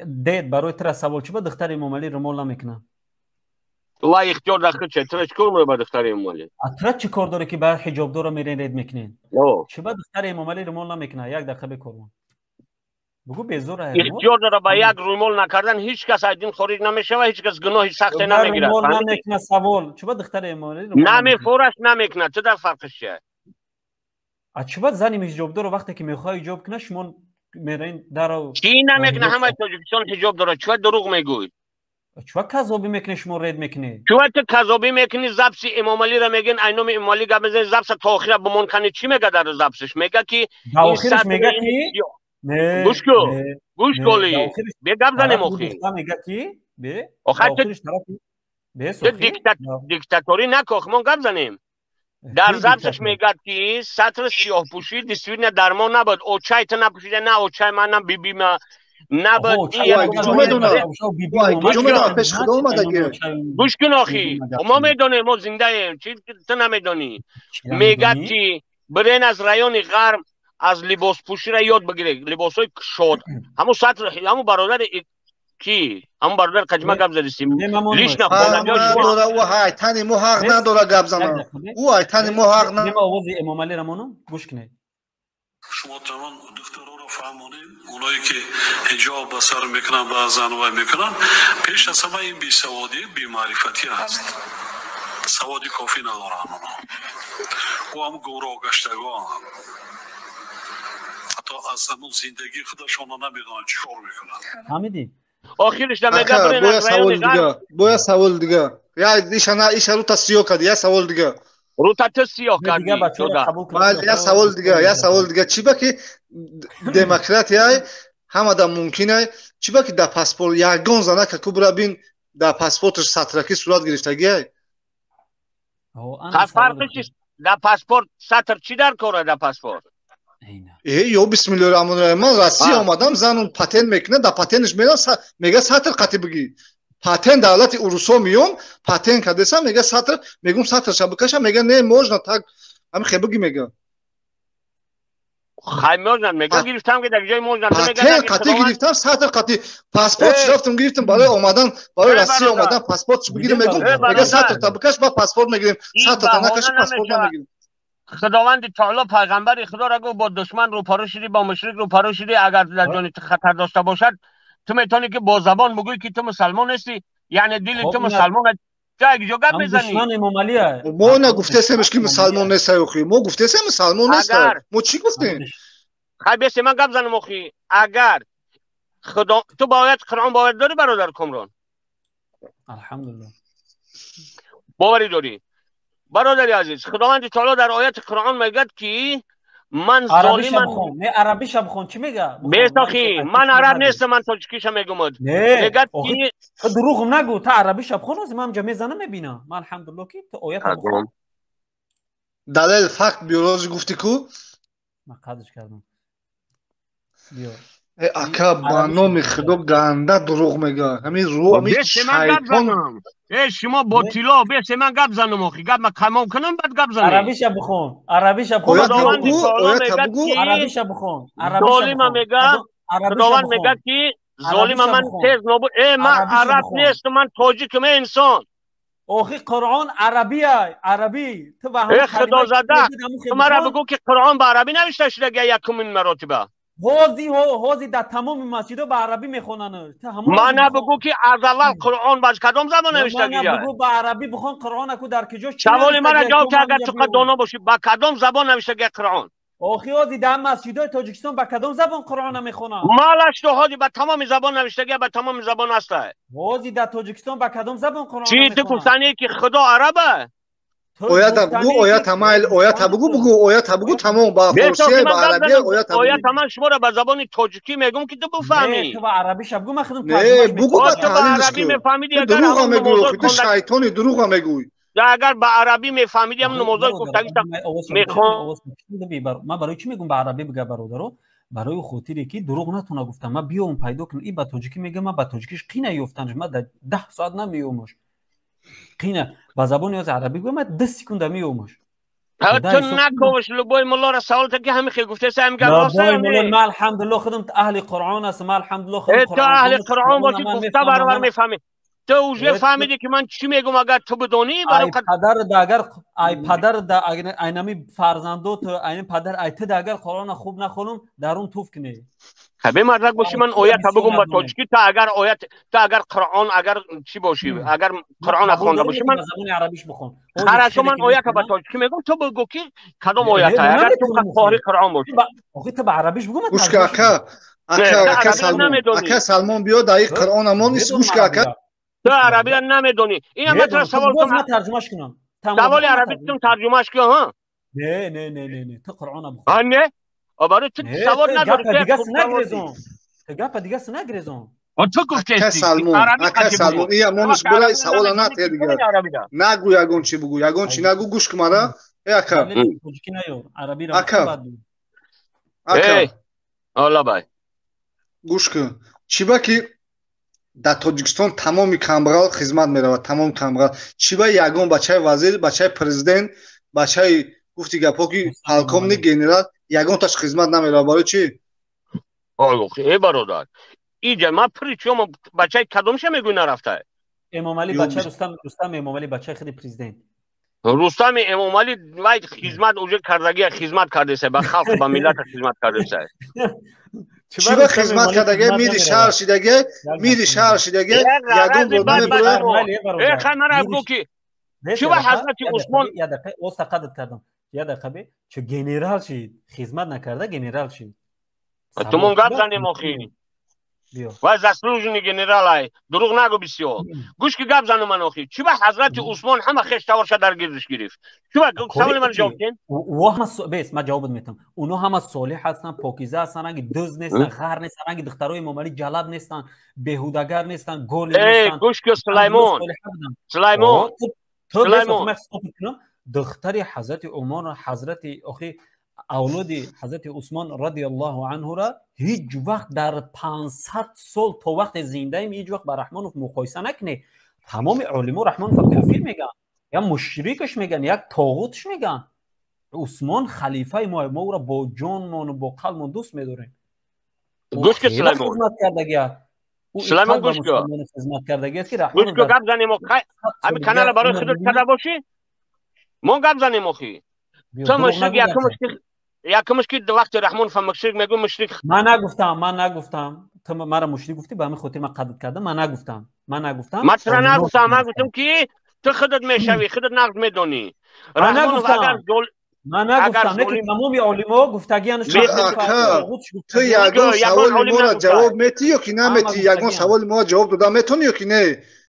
Дед, барои тура савол: чӣ ба духтари Эмомалӣ румол намекунад? Ва ихтиёр дар худ, тура чӣ кор ба духтари Эмомалӣ? А тура чӣ кор доре, ки ба ҳиҷобдора мерен, ред мекунен? Чӣ ба духтари Эмомалӣ румол намекунад? Як дақиқа бекормон бугӯ, безора. Ихтиёр дора. Ба як румол накардан ҳеҷ кас аз дин хориҷ намешава, ҳеҷ кас гуноҳи сахте намегирад. Румол намекунад. Савол: чӣ ба духтари Эмомалӣ? Намефораш, намекунад, ту дар фарқиш чия? А чӣ ба зани ҳиҷобдоро, вақте ки мехоҳад ҳиҷоб кунад, шумо мерен даро? Чӣ намекунад? Ҳамаи Тоҷикистон ҳиҷоб дорад, чӣ дурӯғ мегӯй? Чӯ казобӣ мекунӣ, шумо ред мекунӣ? Чӯ ту казобӣ мекунӣ? Записи Эмомалиро мегӯн, айноми Эмомалӣ гап мезанӣ. Записа то охира бимон кани, чӣ мега дар записиш? Мега ки охириш мега ки Гӯш ку, гӯш коли, бе гап занем охи. Мега ки бе. Охир ту диктаторӣ нако, мо гап занем. Дар записаш мегӯяд, ки сатр сиёҳпӯшӣ действительно дар мо набуд. Очай ту напӯшида, на очай ман, на биби ма набуд. Пеш худо омадаги. Гӯш кун охи, мо медонем, мо зиндаем, чи ту намедонӣ? Мегӯяд, ки бирен аз райони ғарб аз либоспӯширо ёд бигиред, либосҳои кушод, ҳамун сатр, ҳамун бародари ки, ҳамун бародар қаҷма гап задистем лично. Надора, ӯ ҳайтани мо ҳақ надора гап зана, ӯ ҳайтани мо ҳақ. Овози Эмомалӣ рамонам, гӯш кунед. Шумо тамом духтароро фаҳмонед, оное ки ҳиҷоб ба сар мекунанд, баъзан вай мекунанд. Пеш аз ҳама ин бесаводӣ, бемаърифатӣ аст, саводи кофӣ надоранд онҳо. Ӯ ҳам гумроҳ гаштагонанд, ҳатто аз ҳамун зиндагии худашонро намедонанд, чӣ кор мекунанд. Фаҳмидӣ? Охириш. Боя савол дига. Иша рута сиёҳ карди, я савол дига. Рута ту сиёҳ кардӣ. Я савол дига, я савол дига: чӣ ба ки демократияй ҳамада мумкинай, чӣ ба ки дар паспорт ягон занака кубра бин, дар паспорташ сатракӣ сурат гирифтагиай? Фарқи чист? Дар паспорт сатр чӣ дар кора дар паспорт? Э, ё бисмиллоҳи раҳмони раҳим, ман Россия омадам, зану патент мекунад, дар патентш мерам, мега сатр қатӣ бигӣ. Патент давлати урусо миём, патент кардесам, мега сатр, мегум сатрша бикаша, мега не, можно так, ҳами хе бигӣ, мега. Хай, можно мега, гирифтам ки дар ҷои можно. Патент қатӣ гирифтам, сатр қатӣ паспорт рафтам, гирифтам барои омадан, барои Россия омадан, паспорт бигирам, мегум, мега сатрта бикаш, ба паспорт мегирем, сатрта накаши, паспорт намегирем. Худованди таоло пайғамбари худоро гуфт: бо душман рӯпарӯ шудӣ, бо мушрик рӯпарӯ шудӣ, агар дар ҷони ту хатар дошта бошад, ту метавонӣ ки бо забон бигӯӣ, ки ту мусалмон нестӣ, яъне дили ту мусалмон. Як ҷо гап мезанӣ. Мо нагуфтесемш, ки мусалмон нестай охи, мо гуфтесем, мусалмон нестай? Мо чӣ гуфтем? Хай, бесе ман гап занам охи. Агар худо ту ба оят Қуръон бовар дорӣ, бародар Комрон? Алҳамдулиллоҳ. Боварӣ дорӣ? Бародари азиз, худованди таоло дар ояти Қуръон мегӯяд, ки ман золиман Не, арабиша бихон, чӣ мега? Бесохи, ман араб нестам, ман тоҷикиша мегумад. Мегӯяд ки Дурӯғ нагӯ, та арабиша бихон, ози ман ҷа мезанам, мебинам. Ман, алҳамдулиллоҳ, ки ту оята бихон. Далел, факт биёрози, гуфтӣ ку. Ман қадрш кардам, биё. Э, ака, ба номи худо, ганда дурӯғ мега, ҳамин рӯ, ҳамин шайтон. Э, шумо бо тилло, бесе ман гап занам охи, гап ма камом кунам, баъд гап занем. Арабиша бихон, арабиша бихон. Арабиша бихон. Золима мега, худованд мега, ки золима ман тез нобуд. Э, ман араб нестам, ман тоҷикам, э, инсон. Охи, Қуръон арабия, арабӣ. Ту ба э, худозада, ту мара бигӯ, ки Қуръон ба арабӣ навишта шуда якумин маротиба? Ҳози, ҳози дар тамоми масҷидо ба арабӣ мехонанд. Мана бигӯ, ки аз аввал Қуръон ба кадом забон навиштагия? Бигӯ, ба арабӣ бихон Қуръона ку, дар киҷо? Саволи мара ҷавоб ки, агар ту доно бошӣ, ба кадом забон навиштагия Қуръон? Охи, ҳози дар масҷидои Тоҷикистон ба кадом забон Қуръона мехонанд? Малаш, ту ҳози ба тамоми забон навиштагия, ба тамоми забон аста. Ҳози дар Тоҷикистон ба кадом забон Қуръона? Чӣ, ту гуфтанӣ, ки худо араба? Оята бугу, оята, майл, оята бугу, бугу, оята бугу, тамом, ба форсия, ба арабия оята. Оята ман шуморо ба забони тоҷикӣ мегум, ки ту буфаҳмӣ. Ту ба арабиша бугу, ман худам. Не, бугу, ба таҳлилш. Арабӣ мефаҳмидӣ. Дурӯға мегӯй, ту шайтони, дурӯға мегӯй. Агар ба арабӣ мефаҳмидӣ, ҳам намозои гуфтагиша мехон. Ман барои чӣ мегум ба арабӣ бига, бародаро? Барои хотире ки дурӯғ натона гуфтам, ман биём пайдо кунам. И ба тоҷикӣ мегам, ман ба тоҷикиш қина ёфтанш, ман дар 10 соат намеёмаш қина. Ба забони ози арабӣ гӯям, ман 2 секунда меёмаш. Ту наковаш любой муллора савол та ки ҳами хел гуфтеса, ҳами гап рост ё не? Ман алҳамдулиллоҳ худам аҳли Қуръон ҳастам, ман алҳамдулиллоҳ худам Қуръон. Ту аҳли Қуръон бошӣ, гуфта баробар мефаҳмӣ. Ту уже фаҳмидӣ ки ман чӣ мегӯм, агар ту бидонӣ. Барои падар да, агар ай падар да, айнами фарзандо ту, айни падар ай ту да, агар Қуръонро хуб нахонам, дарун туф кунӣ. Хабе мардак бошӣ, ман оята бигӯм ба тоҷикӣ, ту агар оят, ту агар Қуръон, агар чӣ бошӣ, агар Қуръон хонда бошӣ, ман забони арабиш бихон. Хорошо, ман оята ба тоҷикӣ мегӯм, ту бигӯ ки кадом оята, агар ту қори Қуръон бошӣ. Охи, ту ба арабиш бигӯ, ман гӯш ка, ака, ака, ака Салмон, ака Салмон, биё дар ин Қуръон амон гӯш ка, ака. Ту арабиро намедонӣ. Ина ман туро савол кунам, ман тарҷумаш кунам. Саволи арабитун тарҷумаш кун, ҳа. Не, не, не, не, не, ту Қуръона бихон. Ҳа, не, барои ту савол надорӣ. Дига нагрезон, гапа дига нагрезон. Ту гуфтести. Ака Салмон, ака Салмон, ия мониш бура савола натия дига. Нагӯ, ягон чи бугӯ, ягон чи нагӯ, гӯш ку мара. Э, ака. Тоҷикӣ наёр, арабиро. Ака. Ака. Ола бай. Гӯш кун. Чӣ ба ки дар Тоҷикистон тамоми камбағал хизмат меравад, тамоми камбағал. Чӣ ба ягон бачаи вазир, бачаи президент, бачаи гуфти гапҳо ки полковник, генерал ягонташ хизмат намеравад? Барои чӣ? Э, бародар, иҷа ман причём бачаи кадомша мегӯй нарафта? Эмомалӣ, бачаи Рустам, Рустам Эмомалӣ, бачаи худи президент. Рустами Эмомалӣ вай хизмат уже кардагия, хизмат кардеса ба халқ, ба миллата хизмат кардеса. Чӣ ба хизмат кардаге? Мири шаҳр шидаге, мири шаҳр шидаге, ягон бор намебура. Э, хай, мара гӯ ки чӣ ба ҳазрати Усмон Я дақиқа, оста қадр кардам. Я дақиқа, бе чӣ генерал шид, хизмат накарда генерал шид. Тумон гап занем охи. Вай заслуженный генерал ай, дурӯғ нагӯ бисёр. Гӯш ки, гап занум ман охи. Чӣ ба ҳазрати Усмон ҳама хештаворша дар гирдиш гирифт? Чӣ ба? Саволи ман ҷавоб дин. Ҳама бес, ман ҷавобат метам. Оно ҳама солиҳ ҳастанд, покиза ҳастанд, ранги дузд нестанд, ғар нестанд, ранги духтарои Эмомалӣ ҷалаб нестанд, беҳудагар нестанд, голи нестанд. Гӯш ки, Сулаймон, Сулаймон. Сулаймон, духтари ҳазрати Умар, ҳазрати охи, авлоди ҳазрати Усмон радиаллоҳу анҳура ҳеҷ вақт дар 500 сол то вақте зиндаем ҳеҷ вақт ба Раҳмонов муқоиса накунед. Тамоми олимо Раҳмонова кофир мегӯянд, як мушрикаш мегӯянд, як тоғутш мегӯянд. Усмон халифаи мо, мо ӯро бо ҷонмону бо қалбмон дӯст медорем. Гӯш ки, Сулаймон, хизмат кардагия. Сулаймон, гӯш ку. Хизмат кардагиаст ки. Гӯш ку, гап занем. Ҳами канала барои худат карда бошӣ, мо гап занем охи. Ту мушрик, якумш ки вақти Раҳмон мушрик мегӯ, мушрик. Ман нагуфтам, ман нагуфтам. Ту мара мушрик гуфтӣ, ба ҳамин хотир ман қадр кардам. Ман нагуфтам, ман нагуфтам. Ман тура нагуфтам, ман гуфтам ки ту худат мешавӣ, худат нағз медонӣ. Ман нагуфтам, ман нагуфтам, не ки тамоми олимо гуфтагианш. Ту ягон саволи моро ҷавоб метиҳӣ ё ки наметиҳӣ? Ягон саволи моро ҷавоб дода метавонӣ ё ки не?